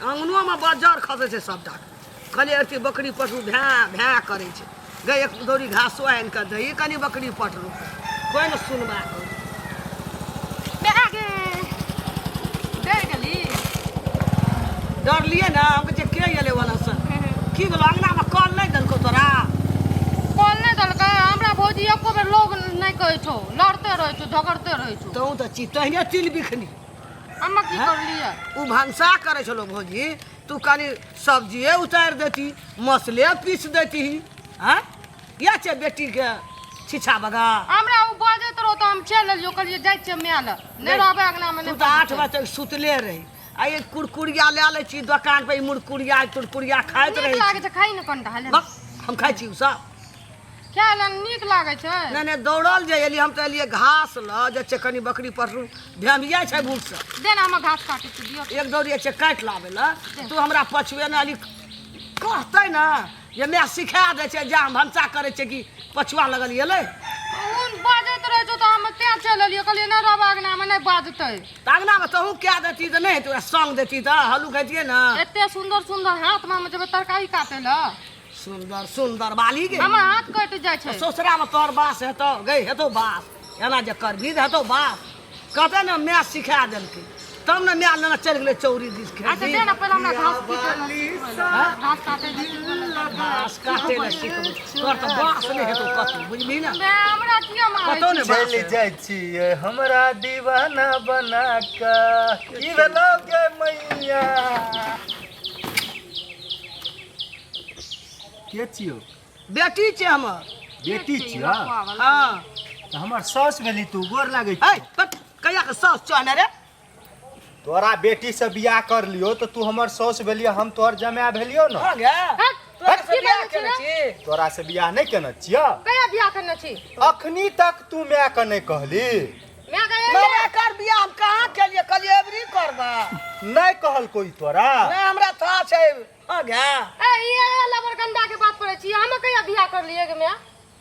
अङ्गनोमे बज्जर खसै छै सबटा कहलियै अथी बकरी पशु भैं भैं करै छै गै एक दौरी घासो आनि कऽ दही कनि बकरी पटरू कोइ ने सुनबा करै माय गे डरि गेली डरलियै ने हम कहै छियै के एलै ओनसँ की भेलो अङ्गनामे कल नहि देलकौ तोरा कॉल नहि देलकै हमरा भौजी एको बेर लोग नहि कहै छौ लड़ते रहै छौ झगड़ते रहै छौ तोँ तऽ छी तहिने तिल बिखनी हम की करलियै ओ भनसा करै छलौ भौजी तू कनि सब्जिए उतारि देती मसले पीस देती आँय इएह छै बेटीके छिछा बगा हमरा ओ बजैत रहो तऽ हम चलि एलियो कहलियै जाइ छियै माय लग नहि रहबै अङ्गनामे तू नहि तऽ 8 बजे तक सुतले रही आ ई कुरकुरिया लए लै छी दोकान पर ई मुरकुरिया तुरकुरिया खाइत नीक रहै लागै छै खाइ ने कनिटा हले बक हम खाइ छी ओ सब खाय लए नीक लागै छै नहि नहि दौड़ल जे एलियै हम तऽ एलियै घास लऽ जे छै कनि बकरी पशु भेमिया छै भूखसँ दे ने हम घास काटै छी दियौ एक दौड़िए छै काटि लाबै लए तू हमरा पछुए ने अली कहतै ने जे माय सिखा दै छै जा हम भनसा करै छै कि पछुआ लगल एलै ओ बाजैत रहै छौ तऽ हम तें चलि एलियै कहलियै नहि रहबै अङ्गनामे नहि बाजतै तऽ अङ्गनामे तहूँ कए देती तऽ नहि हेतै ओकरा सङ्ग देती तऽ हल्लुक हेतियै ने एते सुन्दर सुन्दर हाथमे हम जेबै तरकारी काटै लए सुन्दर सुन्दर बाली गे हमर हाथ कटि जाइ छै ससुरामे तोहर बास हेतौ गै हेतौ बास एना जे करबही तऽ हेतौ बास कहतै ने माय सिखा देलकै तब ने माय लेने चलि गेलै चौरी दिस अच्छा खेती दे ने पहिले हमरा घास पीटै लए सिखबै लए घास काटै लए सिखबै लए घास काटै लए सिखबै तोहर तऽ बास नहि हेतौ कतौ बुझलिही ने बे हमरा किया मारै कतौ ने बास चलि जाइ छियै हमरा दीवाना बना कऽ की भेलौ गे मैया के छियौ बेटी छै हमर बेटी छियौ हँ तऽ हमर साउस भेली तू गोर लागै है बट कहिया के साउस चहने रे तोरा बेटी से बियाह कर लियो तऽ तू हमर साउस भेलियो हम तोहर जमाय भेलियो ने हो गया हट, तोरा से की बियाह बाजै छी केने रे? छी तोरा से बियाह नहि केने छियौ कहिया बियाह करने छी अखनी तक तू माय के नहि कहली माय के मामा कर बियाह हम कहाँ केलिए कहलिए एबरी करबा नहि कहल कोई तोरा नहि हमरा था छै हो गया ए ई लबर गंडा के बात करै छी हम कहिया बियाह कर लिए गे माय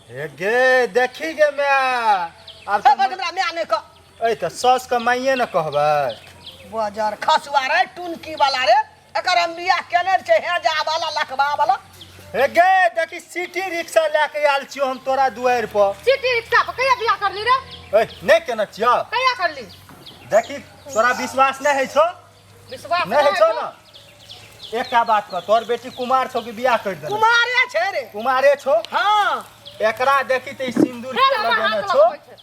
हे गे देखी गे माय आब हे तऽ बस हमरा माय नहि कह ऐ तऽ साउस के माइए ने कहबै बजर खसुआ रे टुनकी वाला रे एकर हम बियाह केने छै हे जा वाला लखबा वाला हे गे देखी सिटी रिक्शा लए के आयल छियो हम तोरा दुआरि पर सिटी रिक्शा पर कहिया बियाह कर ली रे ऐ नहि केने छियो कहिया कर ली देखी तोरा विश्वास नहि होइ छौ विश्वास नहि होइ छौ ने एकटा बात कह तोहर बेटी कुमार छौ कि बियाह कर देने कुमारे छै रे कुमारे छौ हाँ एकरा देखी तऽ ई सिंदूर फेर के हमर लगेने हाथ छौ लगबै छै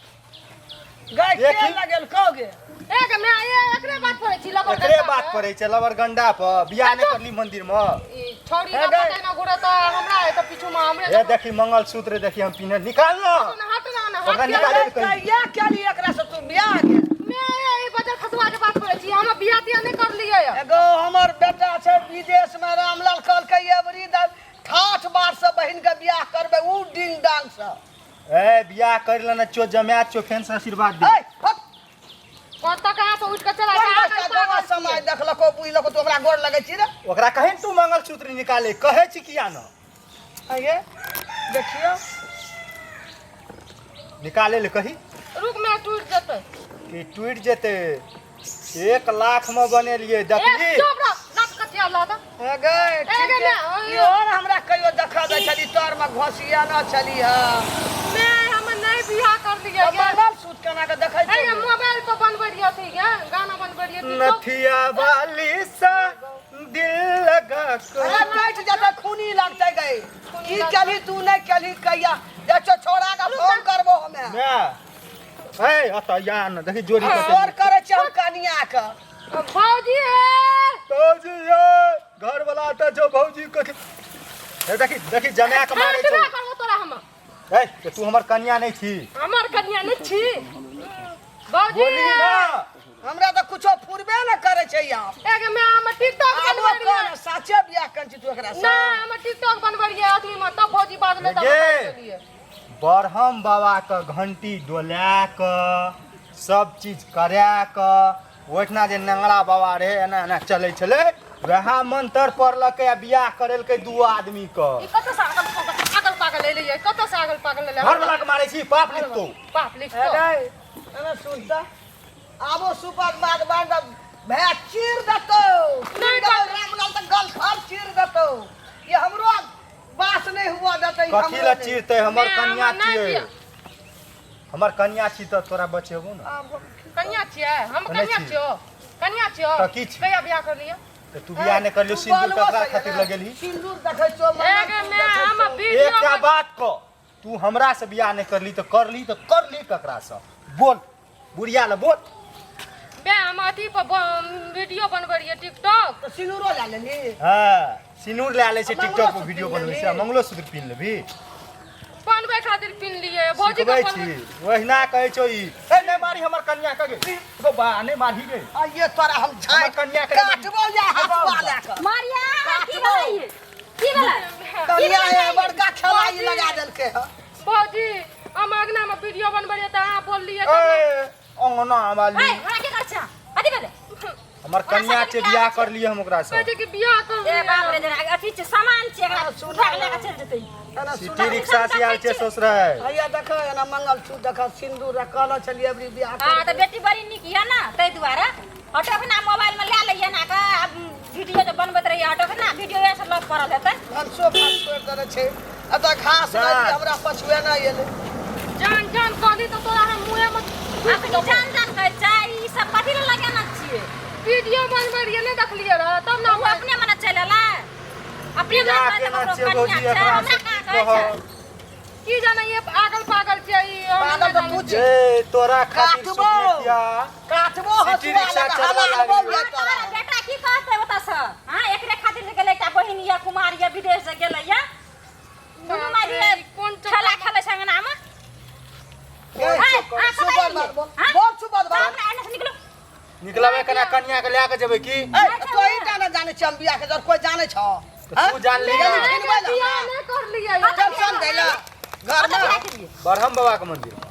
गै के देखी। लगेल कहोगे ए गे माय ए एकरे बात पड़ै छी लबर एकरे बात पड़ै छै लबर गंडा पर बियाह नहि करली मंदिर मे ई छौड़ी ए न गै। पतै न घुरे तऽ हमरा ए तऽ पीछू मे हमरे हे देखी मंगलसूत्र देखी हम पिन्ह निकाल न न हट ना न ओकरा हट निकाले लए कही। कहिया केली एकरा से तू बियाह के मैं ई बजर खसुआ के बात करै छी हम बियाह तियाह नहि करलियै एगो हमर बेटा छै विदेश मे रामलाल कहलकै एबरी द ठाठ बाट से बहिन के बियाह करबै ऊ डिंग डांग से ए बियाह कर लेने छो जमाय छो फेन से आशीर्वाद दे ए हट कतऽ कहाँ से उठि कऽ चला कोन जा बच्चा गाँव समाज देखलको बुझलको तू हमरा गोर लगै छी रे ओकरा कहे तू मंगलसूत्र निकाले कहै छी किया न आगे देखियो निकाले ले कही रुक मैं टूट जेतै कि टूटि जेतै 1 लाख मे बनेलियै ए देखली चुप रह नाक कथिया ला दे हे गै ठीक गे, है मैं- इहो ने हमरा कहियो देखा दै छली तोर में घोसिया न छली ह मैं हम नहीं बियाह कर लियै तऽ गे मंगलसूत्र केना के देखै ए छी मोबाइल पर बनबै रहियै अथी गे गाना बनबै रहियै अथी, नथिया वाली सा दिल लगा कर अरे कटि जेतै खूनी लगतै गै की केलही तू नहि केलही कहिया देखो छोड़ा के फोन करबो हमे माय हे अतऽ या न देखी जोड़ी कते फोन करै छियै हम कनिया के भौजी हे भौजी ये घर वाला आता जो भौजी कथी हे देखी देखी जमा के मारे छौ छाँटबे करबो तोरा हम ए तऽ तू हमर कनिया नहि छी हमर कनिया नहि छी भौजी बोलही ना हमरा तऽ कुछो फुरबे न करै छै यार ए गे मैं हम टिकटॉक आबो बनबै रहियै कोन साचे बियाह करै छी तू एकरा से ना हम टिकटॉक बनबै रहियै अथी मे तब भौजी बाजलै तब गे। हम गेलियै बरहम बाबा के घंटी डोला कऽ सब चीज करा कऽ ओहिठिना जे नंगड़ा बाबा रहे एना एना चलै छलै वएह मंत्र पढ़लकै आ बियाह करेलकै दू आदमी के ई कतऽ से आगल पागल आगल पागल एलै कतऽ से आगल पागल एलै घर वाला के मारै छी पाप लिखतौ पाप लिखतौ अरे एना सुन तऽ आबो सुपर बाद बाद भैया चीर देतौ नहि रामलाल चीर देतौ ई हमरो बास नहि हुआ देतै कथी हमरो लए नहि। चीरतै हमर नहि, कन्या हमर नहि छियै बियाह। हमर कन्या छी तऽ तोरा बचेबो ने आब हम कन्या छियै हम नहि कन्या छी। छियौ कन्या छियौ तऽ की छी? कहिया बियाह करलियै तऽ तू बियाह नहि करलियो तू सिंदूर बोलबो ककरा सही खातिर ने। लगेलही सिन्दूर देखै छौ एगे मैं हम वीडियो एकटा बात कह तू हमरा से बियाह नहि करली तऽ करली तऽ करली ककरा से बोल बुढ़िया लए बोल बे हम अथी पर वीडियो बनबै रहियै टिकटॉक तऽ सिन्दूरो लए लेली हँ सिनूर लए लै छै आ टिकटॉक पर मंगलोसूत्र वीडियो पिन्ह बनबै छै आ लेबही। मंगलोसूत्र पिन्ह लेबही बनबै खातिर पिन्हलियै भौजी सिखबै के छी बनबै ओहिना कहै छौ ई ए नहि मारी हमर कन्या के गे गो बा नहि मारही गे आइए तोरा हम झाँक हमर कन्या के काटबो या हसुआ लए कऽ मारिया की भेलै ई? की भेलै कन्या ये बड़का खेलाई लगा देलकै हँ भौजी हम अगना में वीडियो बनबै रहियै तऽ अहाँ बोललियै ए अंगना वाली ए हमरा की कर छा कथी भेलै हमर कन्या छै बियाह कर लिए हम ओकरा कहै से छै कि बियाह कर ए बाप रे जरा अथी छै सामान छै एकरा उठा के लए के चलि जेतै एना सुन सिटी रिक्शा से आयल छै ससुराल हैया देख एना मंगलसूत्र देख सिन्दूर कहलो छलियै अबरी बियाह हां तऽ बेटी बड़ी नीक यऽ ना ताहि दुआरे हटो के ना मोबाइल में लए लइए ना के आब वीडियो जे बनबैत रहिए हटो के ना वीडियो से लग पड़ल हेतै भनसो भात छोड़ि देने छै एतऽ घास जा। नहि हमरा पछुए नहि एलै जान जान कहली तऽ तोरा हम मुँहे में अपनी जान जान कहै छै ई सब कथी लए लगेने छियै वीडियो बनबै रहियै नहि देखलियै रहऽ तब ने ओ अपने मने चलि एलै अपने बियाह मने केना ककरो छियै भौजी कनिया छै एकरा हमरा से कहाँ कहै कह छै की जाने ये पागल पागल छै ई हम पागल नहि तऽ जानै तू छियै। ए तोरा खातिर काटबो। सुपनेतिया काटबो सिटी हसुआ रिक्शा लगा चलबऽ हलाल लागलै। बोल हाँ, तोरा तोरा बेटा की कहतै ओतऽ से हाँ एकरे खातिर जे गेलै एकटा बहिन यऽ कुमार यऽ विदेश से गेलै यऽ दुनू माय बाप रे, कोन खेला खेलै छै अंगनामे ए, ए, अहाँ कतऽ सुपर एलियै? बात बोल हाँ? बोल सुपर बात बाप रे, एने से निकलू निकलबै कना कन्या के लए के जेबै की ए तो ही जाने जाने छी हम बियाह के जर कोई जाने छौ तऽ तू जान ली गेली ना। छिनबै ला बियाह नहि करलियै चल चल दै ला घर कतऽ में बियाह केलियै? ब्रह्म बाबा के मंदिर में।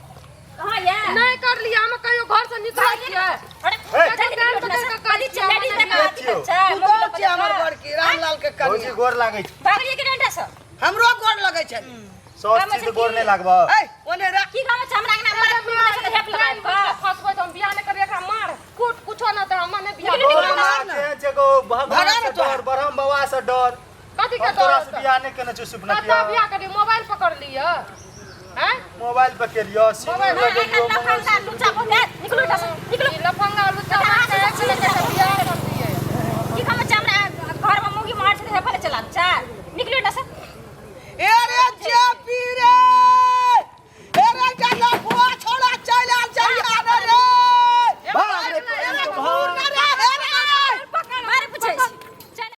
कहाँ यऽ? नहि करलियै हम कहियो घर से निकलै छियै अरे, ए, जल्दी निकलू एने से। कथी छै, लेडीज जकाँ अथी छियौ। छै, तू मोबाइल तो छी हमर पर बड़की रामलाल के भौजी कन्या गोर लागै छै भागलियै कि डंडा से? हमरो गोर लगै छै सस छी तऽ गोर नहि लागबह ए ओने रा की गाँव छै हमरा अंगना मारत मुँह से हेप लगायब कऽ। फसबै तऽ हम बियाह नहि करबै एकरा मार कूट कुछो नहि तऽ हम नहि बियाह निकलू, तोर करबै। निकलू। माँ के छै गो भगवान भगा से ने तोरा। डर ब्रह्म बाबा से डर कथी के हम तोरा डर से बियाह नहि केने छियौ सुपना कतऽ बियाह करी मोबाइल पकड़ लिअ हैं मोबाइल पर केलियो सिंदूर मोबाइल हाँ, लगेलियो एखन लफंगा लुच्चा बहुत है। निकलू एहिठाम से, निकलू। ई लफंगा लुच्चा बेटा, मार के हाथ से एक छीन लेके बियाह